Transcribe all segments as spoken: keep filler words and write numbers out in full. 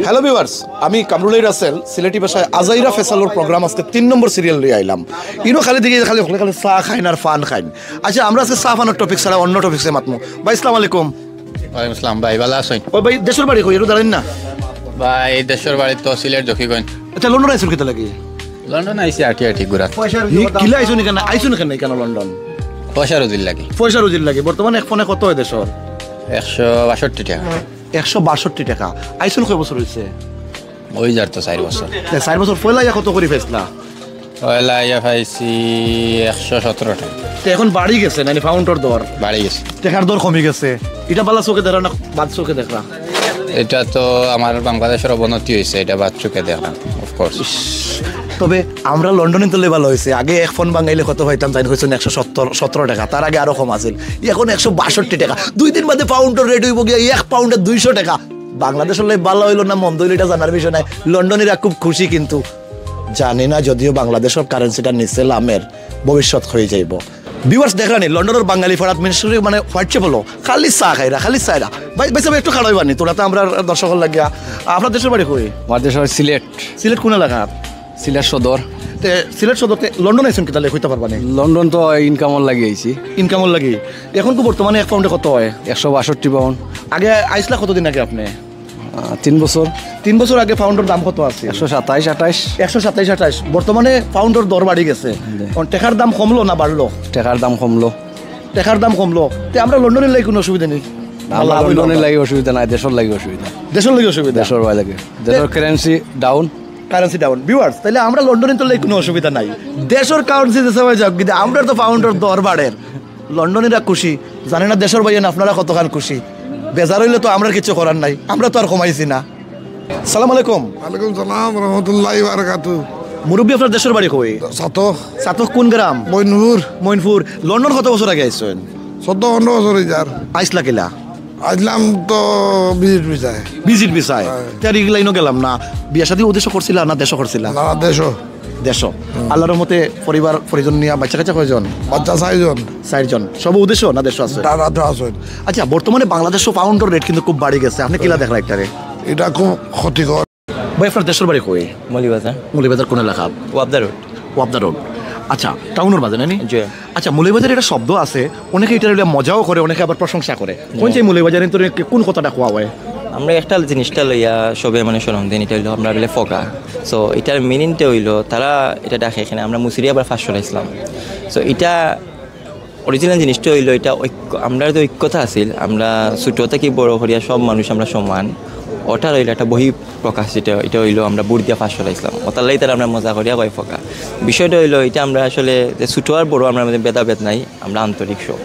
Hello viewers, আমি কামরুলাই রাসেল, সিলেটি ভাষায় আজাইরা ফেসালর প্রোগ্রাম আজকে তিন নম্বর সিরিয়াল লইয়া আইলাম। ইনো খালি দেখি খালি হকলে খালি চা খাইন আর পান খাইন। আচ্ছা, আমরা আজকে চা পানর টপিক ছাড়া অন্য টপিকসে মাতমু। ভাই, আসসালামু আলাইকুম। ওয়ালাইকুম আসসালাম ভাই, ভালা আছইন? ও ভাই, দেশর বাড়ি কই? একটু দাঁড়াইন না। ভাই, দেশর বাড়ি তো সিলেট জকিগঞ্জ। আচ্ছা, লন্ডন আইছইন কিতা লাগি? লন্ডন আইছি আটি আটি ঘুরাত। কিলা আইছইন কেনে? আইছইন কেনে কেনে লন্ডন? পয়সা রুজির লাগি। পয়সা রুজির লাগি। বর্তমানে এক পাউন্ডে কত অয় দেশর? একশো বাষট্টি টাকা। একশো বাষট্টি টাকা। আইছইন কয় বছর অইছে? ওই যার তো চার বছর। না, চার বছর। পয়লা আইয়া কত করি পাইছলা? পয়লা আইয়া পাইছি একশো সতেরো টাকা। তো এখন বাড়ি গেছে নানি পাউন্ডর দর? বাড়ি গেছে। টেকার দর কমি গেছে। ইটা বালা চোখে দেখরা না বাদ চোখে দেখরা? এটা তো আমার বাংলাদেশর অবনতি অইছে, এটা বাদ চোখে দেখলাম, অফকোর্স। তবে আমরা লন্ডনে তো ভালা অইছে। আগে এক পাউন্ড বাঙাইলে কত পাইতাম জানি, কইছইন একশো সত্তর, সতেরো টাকা, তার আগে আরো কম আছিল। এখন একশো বাষট্টি টাকা। দুই দিন বাদে পাউন্ডর রেট অইবো গিয়া এক পাউন্ডে দুইশো টাকা। বাংলাদেশর লাগি ভালা অইলো না মন্দ অইলো ইটা জানার বিষয় নায়। লন্ডনিরা খুব খুশি, কিন্তু জানি না যদিও বাংলাদেশর কারেন্সিটা নিচে লামের, ভবিষ্যৎ অই যাইবো। ভিউয়ার্স দেখরানি, লন্ডনর বাঙালি পাড়াত মিনিস্ট্রি মানে হোয়াইট চ্যাপেলো খালি চা খাইরা, খালি চা খাইরা। ভাই, ভাই সাহেব, একটু খাড়া অইবানি, তোরা তো আমরার দর্শকর লাগিয়া। আপনার দেশর বাড়ি কই? আমার দেশর সিলেট। সিলেট কোন এলাকা? সিলেট সদর। তে সিলেট সদর তে লন্ডন আইছইন কিতা লাগি কইতা পারবানি? লন্ডন তো ইনকামর লাগি আইছি। ইনকামর লাগি। এখন তো বর্তমানে এক পাউন্ডে কত অয়? একশো বাষট্টি পাউন্ড। আগে আইছলা কতদিন আগে আপনে? আহ, তিন বছর। তিন বছর আগে পাউন্ডর দাম কত আছিল? একশো সাতাইশ আটাইশ। একশো সাতাইশ আটাইশ। বর্তমানে পাউন্ডর দর বাড়ি গেছে। এখন টেকার দাম কমলো না বাড়লো? টেকার দাম কমলো। টেকার দাম কমলো। তে আমরা লন্ডনের লাগি কোনো অসুবিধা নেই। আমরা লন্ডনের লাগি অসুবিধা নাই, দেশর লাগি অসুবিধা। দেশর লাগি অসুবিধা। দেশর ভাই লাগে। দেশর currency down. Currency down. Viewers, তাইলে আমরা লন্ডনে তো লাগি কোনো অসুবিধা নাই। দেশর কারেন্সি দেশে হয়ে যাক, কিন্তু আমরা তো পাউন্ডর দর বাড়ের। লন্ডনিরা খুশি, জানি না দেশর ভাইয়াইন আপনারা কতখান খুশি। বেজার অইলে তো আমরার কিছু করার নাই, আমরা তো আর কমাইছি না। সালাম আলাইকুম। ওয়ালাইকুম সালাম রহমতুল্লাহ বারাকাতু। মুরব্বী, আপনার দেশর বাড়ি কই? সাতক। সাতক কোন গ্রাম? মইনপুর। মইনপুর। লন্ডন কত বছর আগে আইছইন? চোদ্দ পনেরো বছর অই যার। আইছলা কিলা? আইলাম তো ভিজিট ভিসায়। ভিজিট ভিসায়। তার ইগলাইনও গেলাম না। বিয়া শাদী উদ্দেশ্য করছিলা না দেশো করছিলা? না, দেশো। দেশো। আল্লাহর রহমতে পরিবার পরিজন নিয়া বাচ্চা কাচ্চা কয়জন? বাচ্চা চাইজন। চাইরজন। সব উদ্দেশ্য না দেশো আছে? দাদা তো আছেন। আচ্ছা, বর্তমানে বাংলাদেশো পাউন্ডর রেট কিন্তু খুব বাড়ি গেছে, আপনে কিলা দেখরা ইটারে? এটা খুব ক্ষতিকর। ভাই, আপনার দেশর বাড়ি কই? মৌলভীবাজার। মৌলভীবাজার কোন এলাকা? ওয়াবদা রোড। ওয়াবদা রোড। আচ্ছা, টাউনর মাঝে নানি? জি। আচ্ছা, মৌলভীবাজার একটা শব্দ আছে, অনেকে ইটারে মজাও করে, অনেকে আবার প্রশংসা করে। কোন যে মৌলভীবাজার ইন্তরে কোন কথাটা কওয়া অয়? আমরা একটা জিনিসটা লইয়া সবে মানে শরম দেন, এটা অইলো আমরা বলে ফকা। সো এটার মিনিংটা অইলো, তারা এটা ডাকে এখানে আমরা মুসুরি আবার ফাঁস ছড়াইছিলাম। সো এটা অরিজিনাল জিনিসটা অইলো, এটা ঐক্য, আমরা তো ঐক্যতা আছিল, আমরা ছোটো থাকি বড় করিয়া সব মানুষ আমরা সমান। ওটা রইল একটা বহি প্রকাশ, যেটা এটা অইলো আমরা বুট দিয়া ফাঁস ছড়াইছিলাম, ওটার লাগি তারা আমরা মজা করিয়া কয় ফকা। বিষয়টা অইলো এটা আমরা আসলে যে ছোটো আর বড় আমরা মধ্যে ভেদাভেদ নাই, আমরা আন্তরিক সব।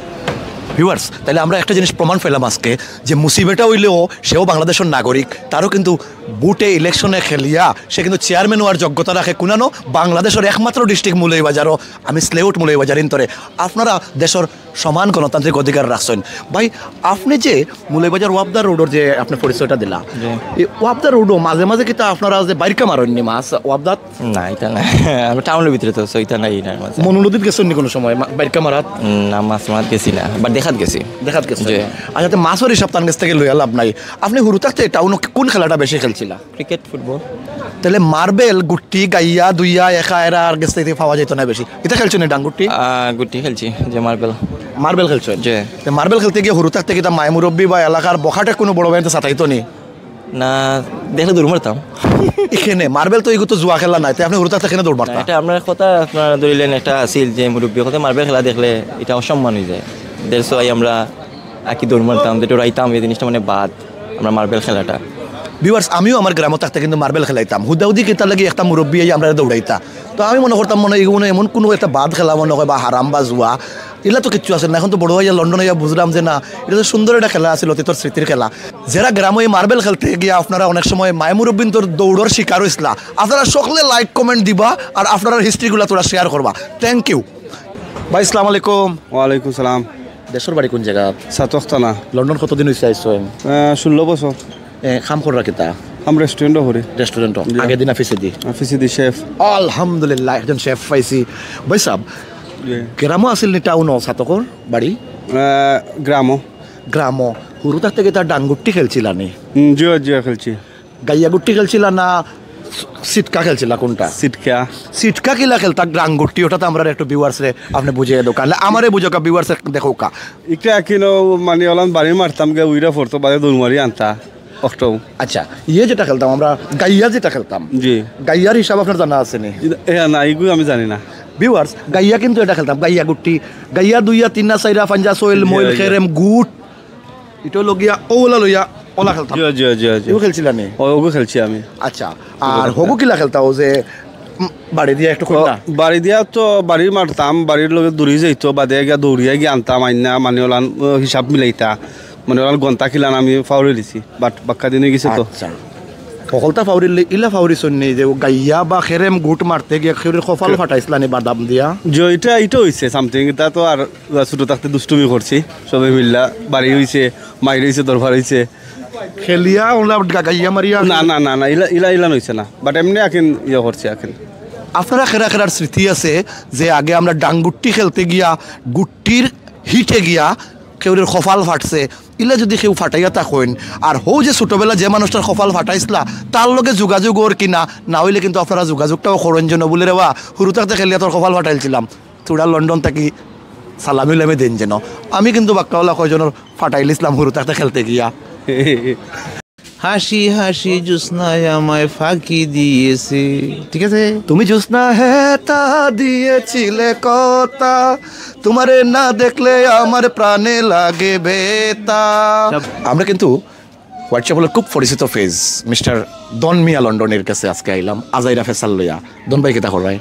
ভিউয়ার্স, তাইলে আমরা একটা জিনিস প্রমাণ পাইলাম আজকে, যে মুসিবেটা অইলেও সেও বাংলাদেশর নাগরিক, তারও কিন্তু বুটে ইলেকশনে খেলিয়া সে কিন্তু চেয়ারম্যান অওয়ার যোগ্যতা রাখে। কুনানো? বাংলাদেশর একমাত্র ডিস্ট্রিক্ট মৌলভীবাজারও। আমি স্যালুট মৌলভীবাজার ইন্তরে, আপনারা দেশর সমান গণতান্ত্রিক অধিকার রাখছইন। ভাই, আপনে যে মৌলভীবাজার ওয়াবদা রোডর যে আপনে পরিচয়টা দিলা, এই ওয়াবদা রোডও মাঝে মাঝে কিতা আপনারা যে বাইরকা মারইন নি মাছ ওয়াবদাত? না, এটা না। আমরা টাউনর ভিতরে তো, সো এটা নাই এটার মাঝে। মনু নদীত গেছইন নি কোনো সময় মা-, বাইরকা মারাত? উম, না, মাছ মারাত গেছি না, বাট দেখাত গেছি। দেখাত গেছইন। জি। আচ্ছা, তে মাছ অর হিসাব তান গেছ থাকি লইয়া লাভ নাই। আপনে হুরু থাকতে টাউনো কোন খেলাটা বেশি খেলছিলা? Cricket, football. তাইলে মার্বেল, গুটি, গাইয়া, দুইয়া, একা এরা আর গেছ থাকি পাওয়া যাইতো না বেশি। ইতা খেলছইন নি ডাঙ্গুটি? আহ, গুটি খেলছি, যে মার্বেল। মার্বেল খেলছইন? জি। তে মার্বেল খেলতে গিয়া হুরু থাকতে কিতা মায় মুরব্বি বা এলাকার বখাটে কোনো বড় ভাইয়াইন্তে সাতাইতো নি? না, দেখলে দৌড় মারতাম। এখানে মার্বেল তো এগু তো জুয়া খেলা নায়, তে আপনে হুরু থাকতে কেনে দৌড় মারতা? এটা আমরার কথা, আপনারা ধরিলেন একটা আছিল যে মুরব্বি কথা মার্বেল খেলা দেখলে এটা অসম্মান অই যায়। That's why আমরা আর কি দৌড় মারতাম, যে ডরাইতাম, এই জিনিসটা মানে বাদ, আমরা মার্বেল খেলাটা। ভিউয়ার্স, আমিও আমার গ্রামো থাকতে কিন্তু মার্বেল খেলাইতাম। হুদাহুদি কিতার লাগি একটা মুরব্বি আইয়া আমরারে দৌড়াইতা। তো আমি মনো করতাম মনে অয় এগু মনে অয় এমন কোনো একটা বাদ খেলা মনে অয় বা হারাম বা জুয়া, ইলা তো কিচ্ছু আছিল না। এখন তো বড় অইয়া লন্ডন আইয়া বুঝলাম যে না, ইটা তো সুন্দর একটা খেলা আছিল, অতীতর স্মৃতির খেলা। যেরা গ্রামো এই মার্বেল খেলতে গিয়া আপনারা অনেক সময় মায় মুরব্বিন্তর দৌড়র শিকার অইছলা, আপনারা সকলে লাইক কমেন্ট দিবা আর আপনারার হিস্ট্রিগুলা থুড়া শেয়ার করবা। Thank you. ভাই, আসসালামু আলাইকুম। ওয়ালাইকুম সালাম। দেশর বাড়ি কোন জাগাত? সাতক থানা। লন্ডন কতদিন অইছে আইছইন? আহ, ষোলো বছর। এ, কাম কররা কিতা? আমি রেস্টুরেন্টও করি। রেস্টুরেন্টও। জি। আগেদি না পিছেদি? পিছেদি শেফ। আলহামদুলিল্লাহ, একজন শেফ পাইছি। ভাই সাহেব, জি। গ্রামো আছিল নি টাউনও সাতকর বাড়ি? আহ, গ্রামও। গ্রামও। হুরু থাকতে কিতা ডাঙ্গুটি খেলছিলা নি? হুম, জিও, জিও খেলছি। গাইয়া গুট্টি খেলছিলা না সিটকা খেলছিলা, কোনটা? সিটকা। সিটকা কিলা খেলতা, ডাং গুট্টি, ওটা তো আমরা একটু ভিউয়ার্সরে আপনি বুঝিয়ে দেউক্কা, না আমারে বুঝাউক্কা, ভিউয়ার্সরে দেখাউক্কা। ইটা কিনো মানে ওলান বাড়ি মারতাম গে, উইরা পড়তো, বাদে দৌড় মারি আনতা, অক্টো। আচ্ছা, ইয়ে যেটা খেলতাম আমরা, গাইয়া যেটা খেলতাম, জি। গাইয়ার হিসাব আপনার জানা আছে নি? এ না, এগু আমি জানি না। ভিউয়ার্স, গাইয়া কিন্তু এটা খেলতাম, গাইয়া গুট্টি, গাইয়া দুইয়া, তিননা, চাইরা, পাঞ্জা, সইল, জি, মইল, জি। খেরেম, গুট, ইটা অইলো গিয়া ওলা লইয়া ওলা খেলতাম। জি, জি, জি, জি। ইও খেলছিলা নি? ও, ওগু খেলছি আমি। আচ্ছা, আর হগু কিলা খেলতা? ও যে, উম, বাড়ি দিয়া একটু ও, কইতা? বাড়ি দিয়া তো বাড়ি মারতাম, বাড়ির লগে দৌড়ি যাইতো, বাদে গিয়া দৌড়িয়া গিয়া আনতাম, আইনা মানে ওলান, ও, হিসাব মিলাইতা, মানে ওলান গন্তা কিলান আমি ফাউরি দিছি, বাট বাক্কা দিন অই গেছে তো। আচ্ছা। হকলতা ফাউরিলে ইলা ফাউরি সন্নি যে ও গাইয়া বা খেরেম গুট মারতে গিয়া খেউরির কপাল খে- ফাটাইছিলা নি বাদাম দিয়া? জি, ইটা, ইটা অইছে something, ইটা তো আর ছোট থাকতে দুষ্টুমি করছি, সবে মিল্লা বাড়ি অইছে, মাইর অইছে, দরবার অইছে। খেলিয়া ওলা গা-, গাইয়া মারিয়া? না, না, না, না, ইলা, ইলা, ইলা অইছে না, বাট এমনে আকিন ইয়ে করছি আকিন। আপনারা খেরা খেরার স্মৃতি আছে যে আগে আমরা ডাং গুট্টি খেলতে গিয়া গুট্টির হিটে গিয়া খেউরির কপাল ফাটছে, ইলা যদি কেউ ফাটাইয়া থাকইন, আর হউ যে ছোটবেলা যে মানুষটার কপাল ফাটাইছলা, তার লগে যোগাযোগ অর কিনা, না অইলে কিন্তু আপনারা যোগাযোগটাও করইন যেন, বুলে রে বা, হুরু থাকতে খেলিয়া তোর কপাল ফাটাইলছিলাম, থুড়া লন্ডন থাকি সালামি উলামি দেইন যেন। আমি কিন্তু বাক্কা ওলা কয়জনর ফাটাইলিছলাম হুরু থাকতে খেলতে গিয়া। হাসি হাসি জ্যোৎস্নায় আমায় ফাঁকি দিয়েছে, ঠিক আছে? তুমি জ্যোৎস্না হে তা দিয়েছিলে কথা, তোমারে না দেখলে আমার প্রাণে লাগে বেতা। সব আমরা কিন্তু হোয়াইট চ্যাপেলের খুব পরিচিত ফেস মিস্টার দন মিয়া লন্ডনির কাছে আজকে আইলাম আজাইরা ফেসাল লইয়া। দন ভাই, কিতা কররায়?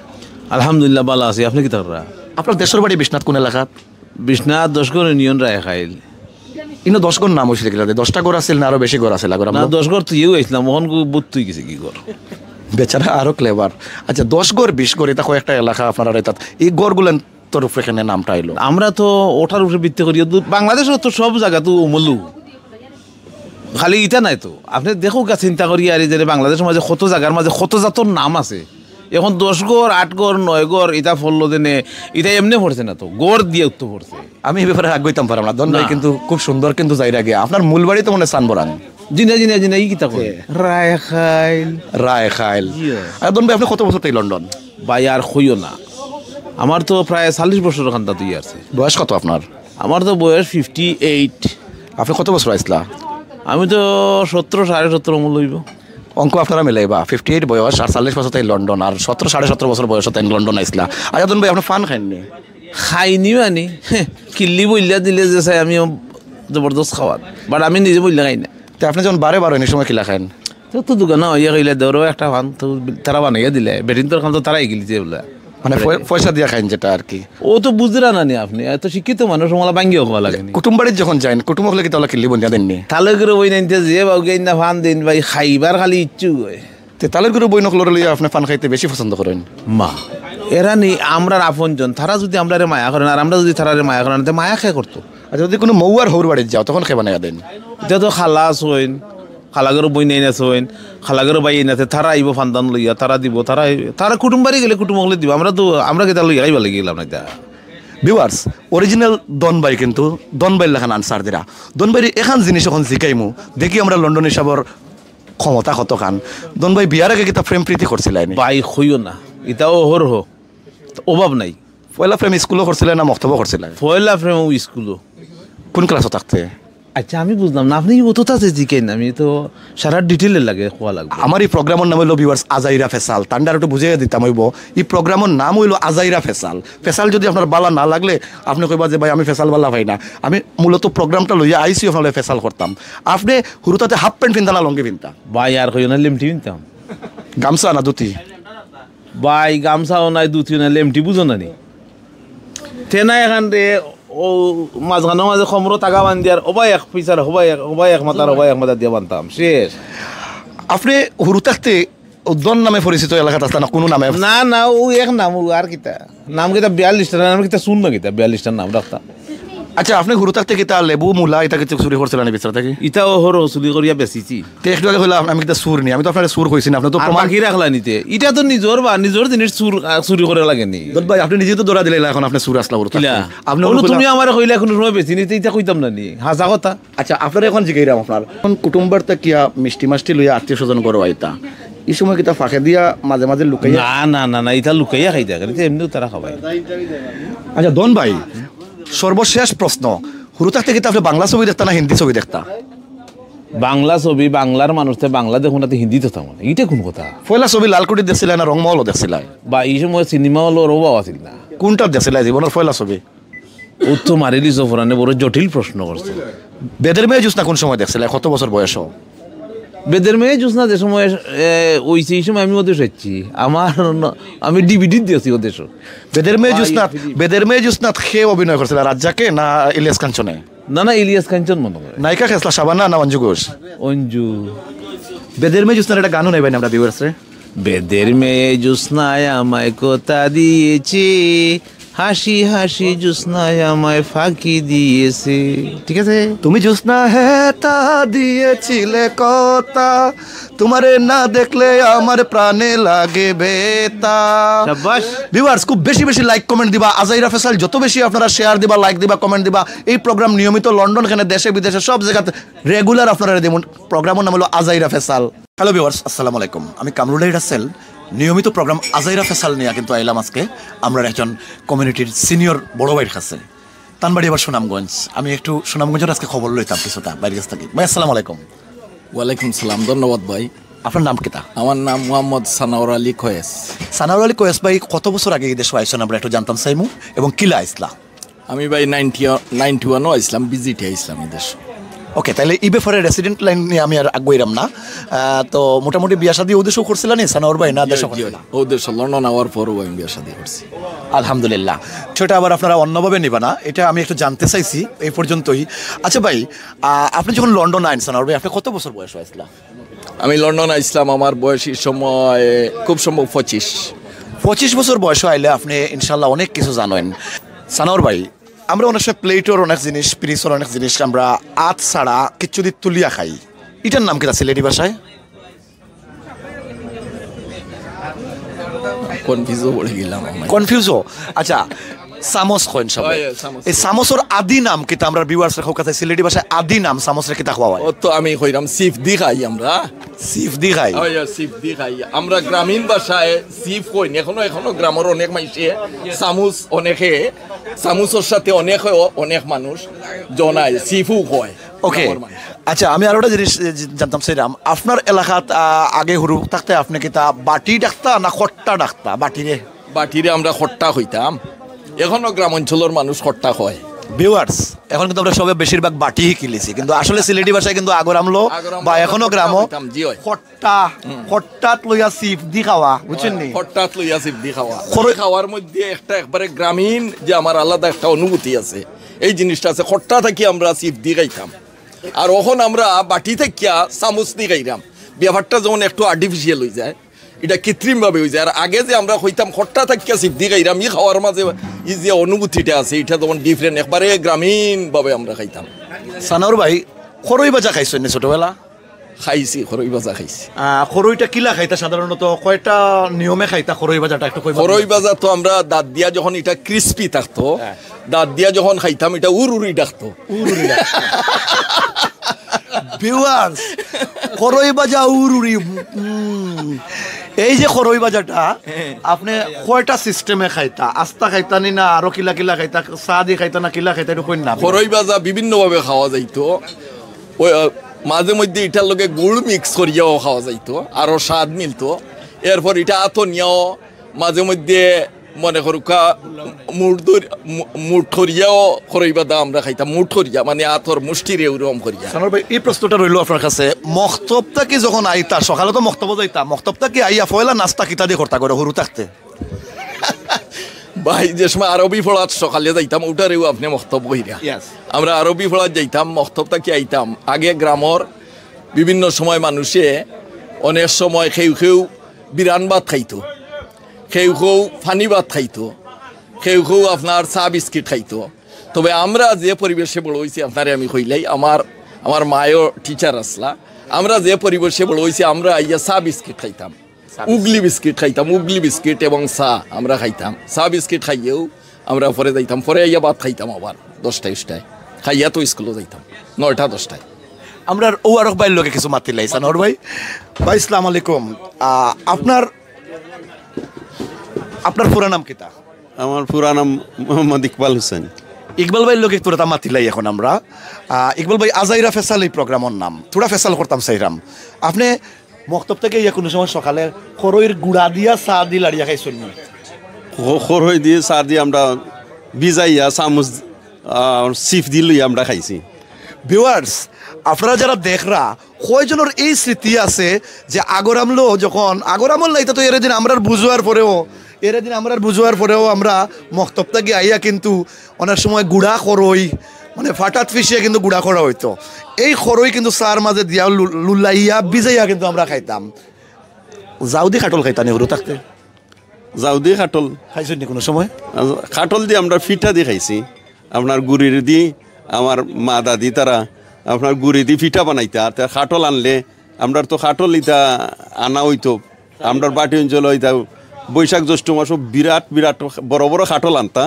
আলহামদুলিল্লাহ, ভালা আছি। আপনে কিতা কররা? আপনার দেশর বাড়ি বিশ্বনাথ কোন এলাকাত? বিশ্বনাথ দশগড় ইউনিয়ন রায়খাইল। ইনো দশগড় নাম অইছিল কিলা? দশটা গড় আছিল না আরো বেশি গড় আছিল আগর না, আমলো? দশগড় তো ইউ আইছিলাম, অখন গু-, বুত অই গেছে কি গড়। বেচারা আরো ক্লেভার। আচ্ছা, দশগড়, বিশগড়, ইতা কয়েকটা এলাকা আপনারা ইতাত। ই গড়গুলান তোর উপরে কেনে নামটা আইলো? আমরা তো ওটার উপরে ভিত্তি করি, দু-, বাংলাদেশো তো সব জাগা তো অমলউ। খালি ইতা নায় তো। আপনে দেখউক্কা চিন্তা করি আর এই যে বাংলাদেশর মাঝে কত জাগার মাঝে কত জাতর নাম আছে। অখন দশগড়, আটগড়, নয়গড়, ইতা পড়লো যেনে, ইতা এমনে পড়ছে না তো, গড় দিয়া উত্তর পড়ছে। আমি ই ব্যাপারে আগুইতাম পারলাম না। দন ভাই না। কিন্তু খুব সুন্দর কিন্তু যাইরা গিয়া। আপনার মূল বাড়ি তো মনে হয় সানবরাং। জি না, জি না, জি না, ই কিতা কয়? জি। রায়খাইল। রায়খাইল। জি। আর দন ভাই, আপনে কত বছর থাকি লন্ডন? ভাই, আর কইও না। আমার তো প্রায় চল্লিশ বছর কান্দাত অই আছে। বয়স কত আপনার? আমার তো বয়স fifty eight। আপনে কত বছর আইছলা? আমি তো সতেরো, সাড়ে সতেরো অমল অইবো। অঙ্ক আপনারা মিলাইবা, fifty eight বয়স আর চল্লিশ বছর থাকি লন্ডন, আর সতেরো, সাড়ে সতেরো বছর বয়স থাকি লন্ডন আইছলা। আচ্ছা দন ভাই, আপনে পান খাইন নি? খাইনি মানে, কিল্লি বইল্লা দিলে যে চাই আমি জবরদস্ত খাওয়ার, বাট আমি নিজে বইল্লা খাই না। তে আপনে যখন বারে বারে অনেক সময় কিলা খাইন? তো, তো দোকানো অইয়া কইলে, "ধরো একটা পান", তো তারা বানাইয়া দিলে, বেটিন্তর কাম তো তারাই গিলিছে বলে। মানে পয়-, পয়সা দিয়া খাইন যেটা আর কি। ও তো বুঝরা না নি আপনে, এত শিক্ষিত মানুষ, ওগুলা ভাঙ্গিয়া কওয়া লাগে নি। কুটুম বাড়িত যখন যাইন, কুটুম অকলে কিতা ওলা কিল্লি বন্দিয়া দেইন নি? তালর ঘরো বইন আনতে যে বা গিয়া না পান দেইন ভাই, খাইবার খালি ইচ্ছু অয়। তে তালর ঘরো বইন অকলরে লইয়া আপনে পান খাইতে বেশি পছন্দ করইন? মা, এরা নি আমরার আপনজন, তারা যদি আমরারে মায়া করইন আর আমরা যদি তারারে মায়া করইন, তে মায়া কে করতো? আচ্ছা, যদি কুনু মউয়ার হউর বাড়িত যাও, তখন কে বানাইয়া দেইন? ইতা তো খালা আছইন, খালা ঘরো বইনাইন আছইন, খালা ঘরো ভাইয়াইন আছে, তারা আইবো পান-দান লইয়া, তারা দিবো, তারা, তারা কুটুম বাড়ি গেলে কুটুম অকলে দিবো। আমরা তো, আমরা কিতা লইয়া খাইবার লাগি গেলাম না ইতা। ভিউয়ার্স, অরিজিনাল দন ভাই কিন্তু দন ভাইর লাখান আনসার দিরা। দন ভাইরে এখান জিনিস অখন জিকাইমু, দেখি আমরা লন্ডনি সাবর ক্ষমতা কতখান। দন ভাই, বিয়ার আগে কিতা প্রেম প্রীতি করছিলায় নি? ভাই, কইও না, ইতাও অহরহ, অভাব নাই। পয়লা প্রেম স্কুলো করছিলায় না মক্তবো করছিলায়? পয়লা প্রেম অউ স্কুলো। কোন ক্লাসো থাকতে? আচ্ছা, আমি বুঝলাম না, আপনে অততা যে জিকাইন, আমি তো সারা ডিটেইলে লাগে কওয়া লাগবো। আমার ই প্রোগ্রামর নাম অইলো ভিউয়ার্স আজাইরা ফেসাল, তানরে একটু বুঝাইয়া দিতাম অইবো। ই প্রোগ্রামর নাম অইলো আজাইরা ফেসাল। ফেসাল যদি আপনার বালা না লাগলে আপনে কইবা যে, "ভাই, আমি ফেসাল বালা পাই না।" আমি মূলত প্রোগ্রামটা লইয়া আইছি আপনারে ফেসাল করতাম। আপনে হুরুতাতে হাফ প্যান্ট ফিনতা না লুঙ্গি ফিনতা? ভাই, আর কইও না, লেমটি ফিনতাম। গামছা না ধুতি? ভাই, গামছাও নাই, ধুতিও নাই, লেমটি বুঝো না নি? তেনা এখান রে, ও মাঝখানো মাঝে কমরো তাগা বান্ধিয়ার, ওবায় এক পিছার, ওবায় এক, ওবায় এক মাথার, ওবায় এক মাথার দিয়া বানতাম, শেষ। আপনে হুরু থাকতে ও দন নামে পরিচিত এলাকাত আছলা না কুনু নামে? না, না, ও এক নাম, ও আর কিতা? নাম কিতা বিয়াল্লিশটা, নাম কিতা শুন না কিতা, বিয়াল্লিশটার নাম রাখতাম। আচ্ছা, আপনে হুরু থাকতে কিতা লেবু, মুলা ইতা কিছু চুরি করছিলা নি বিচরা থাকি? ইতাও হরো চুরি করিয়া বেচিছি। তে একটু আগে কইলা, "আপ-, আমি কিতা চুর নি, আমি তো আপনারে চুর কইছি না, আপনে তো আর প্রমাণ।" বাকি রাখলা নিতে, ইটা তো নিজর বা নিজর জিনিস চুর, আহ, চুরি করা লাগে নি? দত্ত ভাই, আপনে নিজে তো ধরা দিলা, এখন আপনে চুর আছলা হুরু থাকতে। কিলা? আপনে অনু, তুমি আমারে কইলা, "কোনো সময় বেচি নিতে", ইটা কইতাম না নি, হাছা কথা। আচ্ছা, আপনারে এখন জিগাইরাম আপনার। এখন কুটুম্বার থাকিয়া মিষ্টি মাষ্টি লইয়া আত্মীয় স্বজন ঘরো আইতা। ই সময় কিতা ফাঁকে দিয়া মাঝে মাঝে লুকাইয়া? না, না, না, না, ইতা লুকাইয়া খাইতা, ইতা এমনেউ তারা খাবায়। আচ্ছা, দন ভাই, সর্বশেষ প্রশ্ন, হুরু থাকতে কিতা আপনে বাংলা ছবি দেখতা না হিন্দি ছবি দেখতা? বাংলা ছবি, বাংলার মানুষ তে বাংলা দেখমু না তে হিন্দি দেখতাম না, ইটা কোন কথা? পয়লা ছবি লালকুটিত দেখছিলা না রংমহলো দেখছিলা? বা ই সময় সিনেমা হলর অভাব আছিল না। কোনটা দেখছিলা জীবনর পয়লা ছবি? ও তো মারিলিছো ফরানে, বড় জটিল প্রশ্ন করছো। বেদের মেয়ে জ্যোৎস্না কোন সময় দেখছিলা? কত বছর বয়স? বেদের মেয়ে জ্যোৎস্না যে সময়, এ, অইছে, ই সময় আমি অদেশ আইছি। আমার ন-, আমি ডিভিডি দেখছি অদেশ। বেদের মেয়ে জ্যোৎস্নাত, বেদের মেয়ে জ্যোৎস্নাত কে অভিনয় করছিলা, রাজ্জাকে না ইলিয়াস কাঞ্চনে? না, না, ইলিয়াস কাঞ্চন মনে হয়। নায়িকা কে আছলা, শাবানা না অঞ্জু ঘোষ? অঞ্জু। বেদের মেয়ে জ্যোৎস্নার একটা গান হুনাইবা নি আমরা viewers রে? বেদের মেয়ে জ্যোৎস্নায় আমায় কথা দিয়েছে, হাসি হাসি জ্যোৎস্নায় আমায় ফাঁকি দিয়েছে। ঠিক আছে? তুমি জ্যোৎস্না হে তা দিয়েছিলে কথা, তোমারে না দেখলে আমার প্রাণে লাগে বেতা। শাবাশ। Viewers, খুব বেশি বেশি like comment দিবা। আজাইরা ফেসাল যত বেশি আপনারা share দিবা, like দিবা, comment দিবা, এই program নিয়মিত লন্ডন কেনে দেশে বিদেশে সব জাগাত regular আপনারা দিমু। Programর নাম হলো আজাইরা ফেসাল। Hello viewers, আসসালামু আলাইকুম। আমি কামরুল রাসেল। নিয়মিত program আজাইরা ফেসাল নিয়া কিন্তু আইলাম আজকে আমরার একজন communityর senior বড় ভাইর কাছে। তান বাড়ি আবার সুনামগঞ্জ। আমি একটু সুনামগঞ্জর আজকে খবর লইতাম কিছুটা ভাইর কাছ থাকি। ভাই, আসসালামু আলাইকুম। ওয়ালাইকুম সালাম, ধন্যবাদ ভাই। আপনার নাম কিতা? আমার নাম মোহাম্মদ সানাউর আলী কয়েস। সানাউর আলী কয়েস ভাই, কত বছর আগে এই দেশো আইছইন আমরা একটু জানতাম চাইমু, এবং কিলা আইছলা? আমি ভাই ninety, ninety oneও আইছলাম, ভিজিটে আইছলাম এই দেশো। Okay, তাইলে ই ব্যাপারে resident line নিয়া আমি আর আগুয়াইরাম না। আহ, তো মোটামুটি বিয়া শাদী ও দেশো করছিলা নি সানাউর ভাই, না দেশো করছিলা? ও দেশো, লন্ডন আওয়ার পরও আমি বিয়া শাদী করছি। আলহামদুলিল্লাহ। সেটা আবার আপনারা অন্যভাবে নিবা না, এটা আমি একটু জানতে চাইছি এই পর্যন্তই। আচ্ছা ভাই, আহ, আপনি যখন লন্ডন আইন সানাউর ভাই, আপনি কত বছর বয়স হয়েছিল? আমি লন্ডন আইছলাম, আমার বয়স ই সময় খুব সম্ভব পঁচিশ। পঁচিশ বছর বয়স আইলে আপনি ইনশাল্লাহ অনেক কিছু জানেন। সানাউর ভাই, আমরা অনেক সময় প্লেটর অনেক জিনিস, পিরিচর অনেক জিনিস আমরা আত ছাড়া কিচ্ছু দি তুলিয়া খাই। ইটার নাম কিতা সিলেটি ভাষায়? কনফিউজও পড়ে গেলাম আমি। কনফিউজও? আচ্ছা, চামচ কইন সবাই। হয়, হয়, চামচ। এই চামচর আদি নাম কিতা? আমরা viewers রে কউক্কা চাই, সিলেটি ভাষায় আদি নাম চামচরে কিতা কওয়া হয়? ও তো আমি কইরাম, ছিপ দি খাই আমরা। ছিপ দি খাই? হয়, হয়, ছিপ দি খাই। আমরা গ্রামীণ ভাষায় ছিপ কইন। এখনো, এখনো গ্রামর অনেক মাইনষে চামচ, অনেকে চামচর সাথে অনেক, অনেক মানুষ জনায়, ছিপও কয়। Okay। গ্রামর মানুষ। আচ্ছা, আমি আরোটা জিনিস, এ, জি-, জানতাম চাইরাম, আপনার এলাকাত, আ, আগে হুরু থাকতে আপনি কিতা বাটি ডাকতা না খট্টা ডাকতা? বাটিরে? বাটিরে আমরা খট্টা কইতাম, এখনো গ্রাম অঞ্চলর মানুষ খট্টা কয়। Viewers, এখন কিন্তু আমরা সবে বেশিরভাগ বাটি হিকিলিছি, কিন্তু আসলে সিলেটি ভাষায় কিন্তু আগর আমলো আগর আমলো বা এখনো খট্টা গ্রামও কইতাম, জি হয়। খট্টা, হুম। খট্টাত লইয়া ছিপ দি খাওয়া, বুঝছেন নি? খট্টাত লইয়া ছিপ দি খাওয়া। খরে- খাওয়ার মধ্যে একটা একবারে গ্রামীণ যে আমার আলাদা একটা অনুভূতি আছে, এই জিনিসটা আছে। খট্টা থাকি আমরা ছিপ দি খাইতাম, আর অখন আমরা বাটি থাকিয়া চামচ দি খাইরাম। ব্যাপারটা যেমন একটু আর্টিফিশিয়াল অই যায়, ইটা কৃত্রিমভাবে অই যায়। আর আগে যে আমরা কইতাম খট্টা থাকিয়া ছিপ দি খাইরাম, ই খাওয়ার মাঝে ই যে অনুভূতিটা আছে, ইটা যেমন ডিফারেন্ট, একবারে গ্রামীণভাবে আমরা খাইতাম। সানাউর ভাই, খরই ভাজা খাইছইন নি ছোটবেলা? খাইছি, খরই ভাজা খাইছি। আহ, খরইটা কিলা খাইতা সাধারণত? কয়টা নিয়মে খাইতা খরই ভাজাটা একটু কইবা? খরই ভাজা তো আমরা দাঁত দিয়া যখন ইটা ক্রিসপি থাকতো, হ্যাঁ। দাঁত দিয়া যখন খাইতাম, ইটা উরুরি ডাকতো। উরুরি ডাকতো। Viewers, খরই ভাজা উরুরি। উম, এই যে খরই ভাজাটা, আপনি কয়টা সিস্টেমে খাইতা? আস্তা খাইতা নি না আরো কিলা কিলা খাইতা? চা দি খাইতা না কিলা খাইতা? একটু কইন না। খরই ভাজা বিভিন্নভাবে খাওয়া যাইতো। ওই, আহ, মাঝে মধ্যে ইটার লগে গুড় মিক্স করিয়াও খাওয়া যাইতো, আরো স্বাদ মিলতো। এরপর ইটা আতো নিয়াও মাঝে মধ্যে মনে করুক্কা মুঠ ধরি-, মু-, মুঠ করিয়াও খরই ভাজা আমরা খাইতাম, মুঠ করিয়া, মানে আতর মুষ্টিরে ওরকম করিয়া। সানাউর ভাই, এই প্রশ্নটা রইলো আপনার কাছে, মক্তব থাকি যখন আইতা, সকালে তো মক্তবো যাইতা, মক্তব থাকি আইয়া পয়লা নাস্তা কিতা দি করতা করে হুরু থাকতে? ভাই, যে সময় আরবি পড়াত সকালে যাইতাম, ওটারেও আপনি মক্তব কইরা। Yes। আমরা আরবি পড়াত যাইতাম, মক্তব থাকি আইতাম। আগে গ্রামর বিভিন্ন সময় মানুষে অনেক সময় কেউ কেউ বিরান ভাত খাইতো, কেউ কেউ পানি ভাত খাইতো, কেউ কেউ আপনার চা বিস্কিট খাইতো। তবে আমরা যে পরিবেশে বড় অইছি, আপনারে আমি কইলাই, আমার, আমার মায়ও টিচার আছলা। আমরা যে পরিবেশে বড় অইছি, আমরা আইয়া চা বিস্কিট খাইতাম, উগলি বিস্কিট খাইতাম, উগলি বিস্কিট এবং চা আমরা খাইতাম। চা বিস্কিট খাইয়েও আমরা পরে যাইতাম, পরে আইয়া ভাত খাইতাম আবার দশটায় উষ্টায়, খাইয়া তো স্কুলো যাইতাম নয়টা দশটায়। আমরা ও আরক ভাইর লগে কিছু মাতিলাই, সানোয়ার ভাই। ভাই, আসসালামু আলাইকুম। আহ, আপনার, আপনার পুরা নাম কিতা? আমার পুরা নাম মোহাম্মদ ইকবাল হোসেন। ইকবাল ভাইর লগে থুড়া মাতিলাই এখন আমরা। আহ, ইকবাল ভাই, আজাইরা ফেসাল এই প্রোগ্রামর নাম, থুড়া ফেসাল করতাম চাইরাম। আপনে মক্তব থাকি আইয়া কুনু সময় সকালে খরইর গুড়া দিয়া চা দি লাড়িয়া খাইছইন নি? খ- খরই দিয়া চা দিয়া আমরা ভিজাইয়া চামচ, আহ, ছিপ দি লইয়া আমরা খাইছি। ভিউয়ার্স, আপনারা যারা দেখরা, কয়জনর এই স্মৃতি আছে যে আগর আমলো যখন, আগর আমল না, ইতা তো এরে দিন আমরার বুঝার পরেও, এরে দিন আমরার বুঝার পরেও আমরা মক্তব থাকি আইয়া কিন্তু অনেক সময় গুড়া খরই, মানে ফাটাত ফিসিয়া কিন্তু গুড়া করা অইতো। এই খরই কিন্তু চার মাঝে দিয়া লু-, লুলাইয়া ভিজাইয়া কিন্তু আমরা খাইতাম। জাউদি খাটল খাইতা নি হুরু থাকতে? জাউদি খাটল। খাইছইন নি কুনু সময়? খাটল দি আমরা পিঠা দি খাইছি। আপনার গুড়ির দি আমার মা দাদি তারা আপনার গুড়ি দি পিঠা বানাইতা, তে খাটল আনলে, আমরার তো খাটল ইতা আনা অইতো, আমরার বাটি অঞ্চল ইতা বৈশাখ জ্যৈষ্ঠ মাসো বিরাট বিরাট বড় বড় খাটল আনতা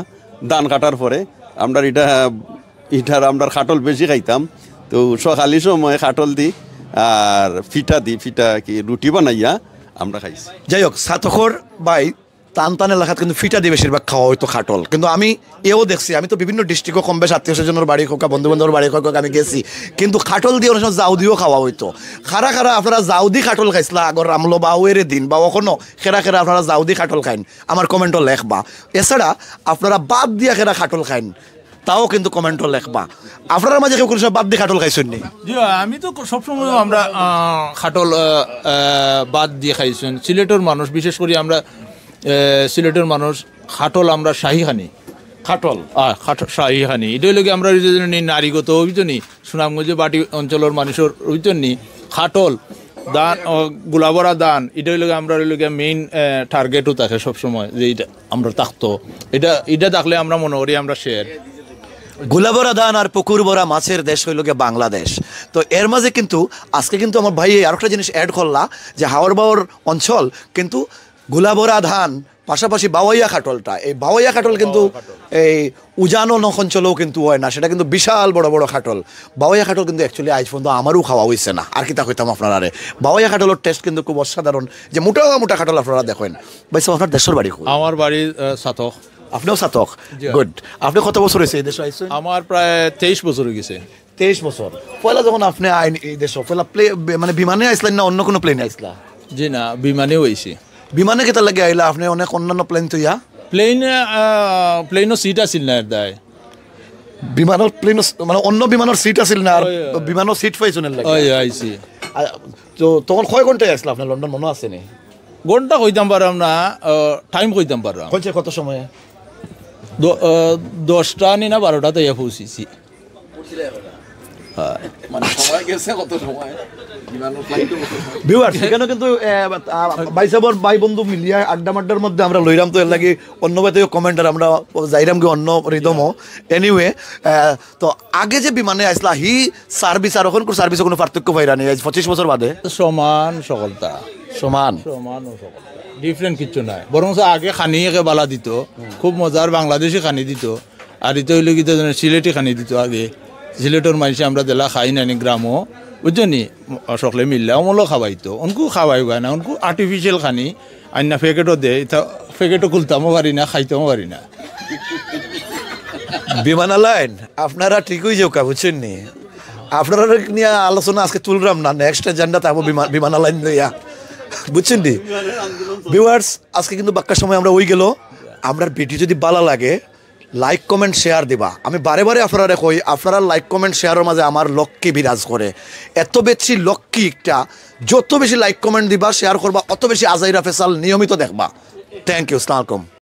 ধান কাটার পরে। আমরার ইটা, ইটার আমরার খাটল বেশি খাইতাম। তো সকালি সময় খাটল দি আর পিঠা দি, পিঠা কি রুটি বানাইয়া আমরা খাইছি। যাই হোক, সাতকর ভাই তান তান এলাকাত কিন্তু পিঠা দি বেশিরভাগ খাওয়া অইতো খাটল। কিন্তু আমি এও দেখছি, আমি তো বিভিন্ন ডিস্ট্রিক্টও কম বেশ আত্মীয় স্বজনর বাড়ি কউক্কা, বন্ধু বান্ধবর বাড়ি কউক্কা আমি গেছি, কিন্তু খাটল দি অনেক সময় জাউদিও খাওয়া অইতো। খারা খারা আপনারা জাউদি খাটল খাইছলা আগর আমলো বা অউ এরে দিন বা অখনো খেরা খেরা আপনারা জাউদি খাটল খাইন, আমার কমেন্টো লেখবা। এছাড়া আপনারা ভাত দিয়া খেরা খাটল খাইন, তাও কিন্তু কমেন্টো লেখবা। আপনারার মাঝে কেউ কুনু সময় ভাত দি খাটল খাইছইন নি? জি, আমি তো সবসময় আমরা আহ, খাটল আহ, আহ, ভাত দি খাইছইন। সিলেটর মানুষ, বিশেষ করি আমরা আহ, সিলেটর মানুষ খাটল আমরা শাহী খানি। খাটল? আহ, খাট-, শাহী খানি। ইটা অইলো গি আমরা অউ যে নি নারীগত অইতো নি, সুনামগঞ্জ বাটি অঞ্চলর মানুষর অইতো নি, খাটল, ধান, আহ, গুলাবরা ধান, ইটা অইলো গি আমরা অইলো গি মেইন টার্গেটও থাকে সবসময় যে ইটা আমরা থাকতো। ইটা, ইটা থাকলে আমরা মনে করি আমরা শের। গুলাবরা ধান আর পুকুর ভরা মাছের দেশ অইলো গিয়া বাংলাদেশ। তো এর মাঝে কিন্তু আজকে কিন্তু আমার ভাইয়ে আরোকটা জিনিস অ্যাড করলা যে হাওর বাওর অঞ্চল কিন্তু গুলাবরা ধান, পাশাপাশি বাওয়াইয়া খাটলটা, এই বাওয়াইয়া খাটল কিন্তু এই উজান ও নখ অঞ্চলেও কিন্তু অয় না, সেটা কিন্তু বিশাল বড় বড় খাটল। বাওয়াইয়া খাটল কিন্তু অ্যাকচুয়ালি আইজ পর্যন্ত আমারও খাওয়া অইছে না। আর কিতা কইতাম আপনারারে, বাওয়াইয়া খাটলর টেস্ট কিন্তু খুব অসাধারণ, যে মোটা মোটা খাটল আপনারা দেখইন। ভাই সাব, আপনার দেশর বাড়ি কই? আমার বাড়ি আহ, সাতক। আপনেও সাতক? জি। গুড। আপনে কত বছর অইছে এই দেশো আইছইন? আমার প্রায় তেইশ বছর অই গেছে। তেইশ বছর। পয়লা যখন আপনে আইন এই দেশো, পয়লা প্লে-, বে-, মানে বিমানে আইছলা না অন্য কুনু প্লেনে আইছলা? জি না, বিমানেউ আইছি। বিমানে কিতার লাগি আইলা আপনে অনেক অন্যান্য প্লেন থইয়া? প্লেনে, প্লেনও সিট আছিল না এর দায়। বিমানর প্লেন মানে অন্য বিমানর সিট আছিল না, আর ওই, ওই। বিমানর সিট পাইছইন এর লাগি। ওই আইছি। আর তো তখন কয় ঘন্টায় আইছলা আপনার লন্ডন, মনো আছে নি? ঘন্টা কইতাম পাররাম না, টাইম কইতাম পাররাম। কইছে কত সময়ে? দ-, আহ, দশটা নি না বারোটাত আইয়া পৌঁছিছি। মানে সময় গেছে কত সময়, বিমানর ফ্লাইটও কত সময়। ভিউয়ার্স, এখানে কিন্তু আহ, আহ, ভাই সাবর ভাই বন্ধু মিলিয়া আড্ডা মাড্ডার মধ্যে আমরা লইরাম, তো এর লাগি অন্য ভাই তো কমেন্ট আর আমরা যাইরাম কি অন্য রিদমও। এনিওয়ে, তো আগে যে বিমানে আইছলা হি সার্ভিস আর অখনকুর সার্ভিসে কুনু পার্থক্য পাইরা নি আইজ পঁচিশ বছর বাদে? সমান সকলতা। সমান। সমান ও সকলতা। ডিফারেন্ট কিচ্ছু নাই, বরং আগে খানি একে বালা দিত, খুব মজার বাংলাদেশি খানি দিত। আর ইতা অইলো কিতা জানো, সিলেটি খানি দিত আগে। সিলেটর মানষে আমরা যেলা খাই না নি গ্রামো, বুঝছো নি? সকলে মিললা অমলো খাওয়াইতো। অনকু খাওয়াই অয় না, অনকু আর্টিফিশিয়াল খানি আইন্না প্যাকেটও দে, ইতা প্যাকেটও খুলতামও পারি না, খাইতামও পারি না। বিমানালাইন, আপনারা ঠিক অই যাউক্কা, বুঝছইন নি? আপনারা নিয়া আলোচনা আজকে তুলরাম না, নেক্সট এজেন্ডা থাকবো বিমান, বিমানালাইন লইয়া, বুঝছইন নি? ভিউয়ার্স, আজকে কিন্তু বাক্কা সময় আমরা অই গেল। আমরার ভিডিও যদি বালা লাগে, লাইক কমেন্ট শেয়ার দিবা। আমি বারে বারে আপনারারে কই, আপনারার লাইক কমেন্ট শেয়ারর মাঝে আমার লক্ষ্মী বিরাজ করে। এত বেশি লক্ষ্মী একটা, যত বেশি লাইক কমেন্ট দিবা, শেয়ার করবা, অত বেশি আজাইরা ফেসাল নিয়মিত দেখবা। থ্যাংক ইউ, আসসালামু আলাইকুম।